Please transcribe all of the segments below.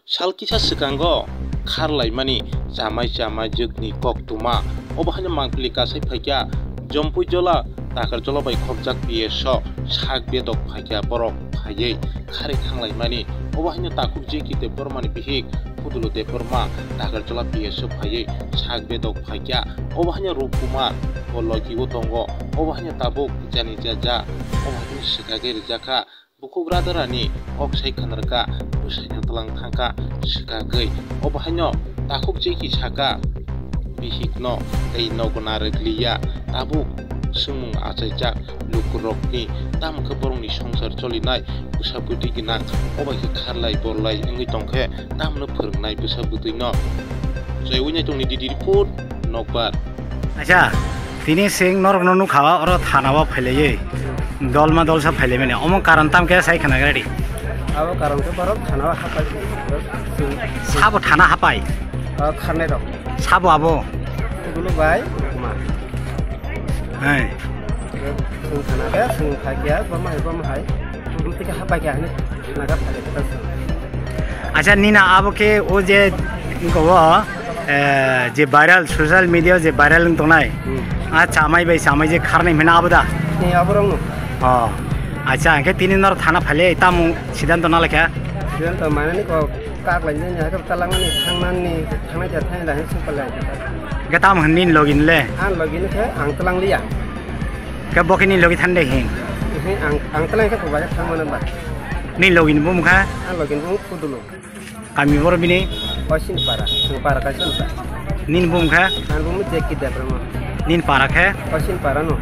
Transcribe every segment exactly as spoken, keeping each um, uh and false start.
Sal kisa swkango kharlaimani chamai chamai jwkni koktwma, obo haino mangpili kasai phaikha Jompui jola Takarjola bai khopjak P S o sak bedok phaikha borok phaiwi kharwi thanglaimani. Obo haino takhuk J K Debbarmani bihik Pudulu Debbarma Takarjola P S o phaiwi sak bedok phaikha. Obo haino Rupkumar bo logi o tongo. Obo haino tabuk jani jaja. Obo haino swkagwi rwjakha. Bukhuk radarani kok sai khanarkha, bwsaino twlang thangkha swkagwi. Obo haino takhuk J K sakha, bihikno tei nogo narwk liya. Tabuk swngmung achaijak lukurokni, tamo khe borokni songsar cholinai bwsa bwtwi gwnang, obo khe kharlai borlai wngwi tongkhe tamno phwrwngnai bwsa bwtwino. Chaiwi nai tongni D D report, Nokbar. Acha, tini sing norokno nukha oro thana o phailaiwi. Dolma dolsa phailaimani. Omo karon tam khe sai khna gari. Abo karon khe borok thana o hapai. Sabo thana hapai. O kharnai rok. Sabo abo. Gulu bai, kuma. Hai. Sung thana khe, sung khaikya, bama hai, bama hai. Bumtwi khe hapai khe hwnwi naga phai khe ta sung. Acha, nina abo khe o je, ko, eh, je viral, social media je viral wng tongnai. Hmm. A chamai bai chamai je kharnai hwnwi abo da? Ni abo rong no. Oh. Acha, hwnkhe tini nor thana phaile tamo siddhanto nalakha? Siddhanto mane ni ko kak lai ni, ni khe talangmani thangnani, thangnai ja thangnai da hwnwi sung pale. Hwnkhe tamo hwn nini logi ni le? Ang logi ni khe ang talang liya. Khe bo khe nini logi thande hin? Ehe, ang, ang talang khe bo bai thang mano ba. Nini logi ni bumung kha? Ang logi ni bumung Pudulu. Kami boro bini? Oisin para, ang para kaisa no. Nini bumung kha? Ang bumung J K Debbarma. Nini para khe? Oisin para no.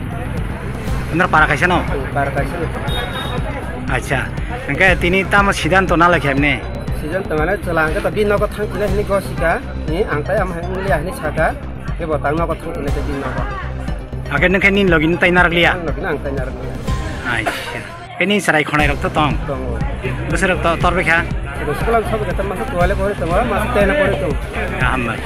Nor para kaisa no? Ang para kaisa no. Acha. Hwnkhe tini tamo siddhanto nalai khe mne? Siddhanto mane chwla hwnkhe to bini nogo thang khe hini gosika. Ni ang tai ama hai wng liya hini saka. Khe bo tang nogo thang khe bini nogo. Hwnkhe nung khe nini logi ni tai narak liya? Ang logi no ang tai narak liya. Acha. Khe nini chwrai khonai rok to tong? Tongo. Bwswk rok to tor bai kha? Bwswk lang sabai khe to masa twelve pori tongo, masa ten pori tongo. Kaham bai.